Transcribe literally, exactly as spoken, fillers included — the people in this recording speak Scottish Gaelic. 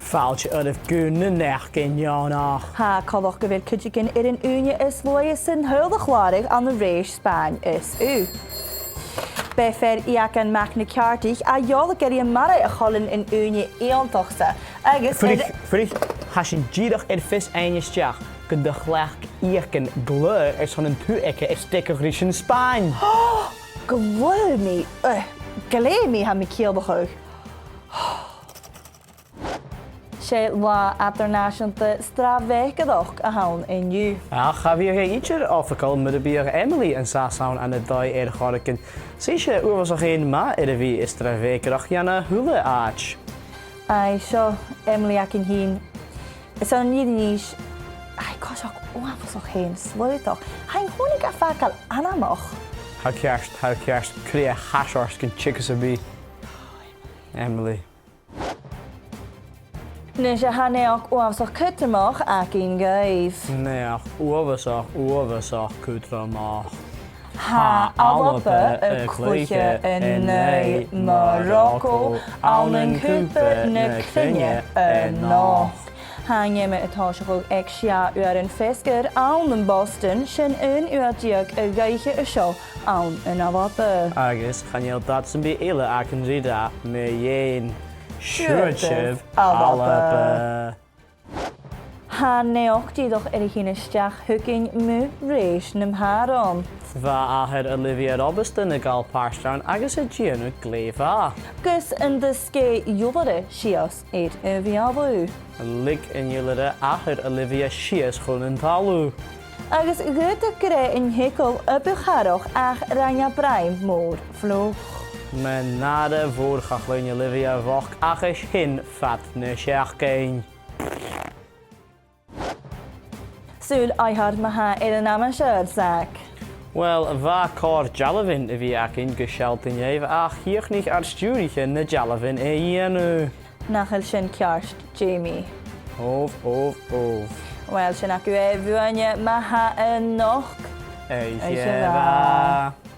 Fàilte oirbh gu Na Naidheachdan Neònach. Tha coltach gu bheil cuideigin air an ùine as luaithe san t-saoghal a chlàradh ann an rèis Spàinn is U. B' e fear Iain Mac na Ceàrdaich a dh'fhàg gu lèir am marbh a chuireadh an ùine iongantach-sa, agus Fuirich, fuirich, tha sinn dìreach air fios fhaighinn a-steach gun do chleachd Iain glaodh airson an taobh aige a steigeadh ris an Spàinn. Glaodh mi, eh, glaodh mi, tha mi a' ciallachadh. 'S e Latha Eadar-nàiseanta Sràbhaicearachd a th' ann an-diugh. Ach cha bhiodh e idir oifigeil mura biodh Emily an sàs ann an dòigh air choreigin. 'S i uabhasach fhèin math air a bhith a' sràbhaicearachd dhan a h-uile àite. Aidh, seo Emily againn fhìn. Is ann an Inbhir Nis, aidh, coiseachd uabhasach fhèin slaodach. Tha i an-còmhnaidh a' fàgail anmoch. Tha ceart, tha ceart, cruaidh a chas ort gun teagamh sam bith. Emily. Nise, tha naidheachd uabhasach cudromach againn dhuibh. Naidheachd uabhasach, uabhasach cudromach. Tha Alba a' cluiche an aghaidh Morocco ann an Cupa na Cruinne a-nochd. Tha an geama a' tòiseachadh aig sia uairean feasgar ann am Boston, sin aon uair deug a dh'oidhche an seo ann an Alba. Agus chan eil dad sam bith eile againn ri ràdh mu dheidhinn. Siuthad sibh, Alba. Tha naidheachd dìreach air a thighinn a-steach thugainn mu rèis nam pàrantan. Bha athair Olivia Robasdan a' gabhail pàirt ann agus a' dèanamh glè mhath. Gus an do sgèith iolaire sìos air a bheulaibh. Leig an iolaire athair Olivia sìos chun an talamh. Agus dh'fhaodadh gur e an t-eagal a bu chàireach ach rinn e braim mòr fliuch. Mar a bha mòr-chàch leinn Olivia bhochd ach 's e sin fad na seachdain. Saoil, a Thoirt, ma-thà, air an aimsir, Zach? Uill, bha còrr dealbhan a bhith againn gu sealltainn dhuibh, ach dhìochuimhnich ar stiùiriche na dealbhan a dhèanamh. Nach eil sin ceart, Jamie? Obh, obh, obh. Uill, sin agaibh e bhuainne ma-thà a-nochd. Oidhche mhath.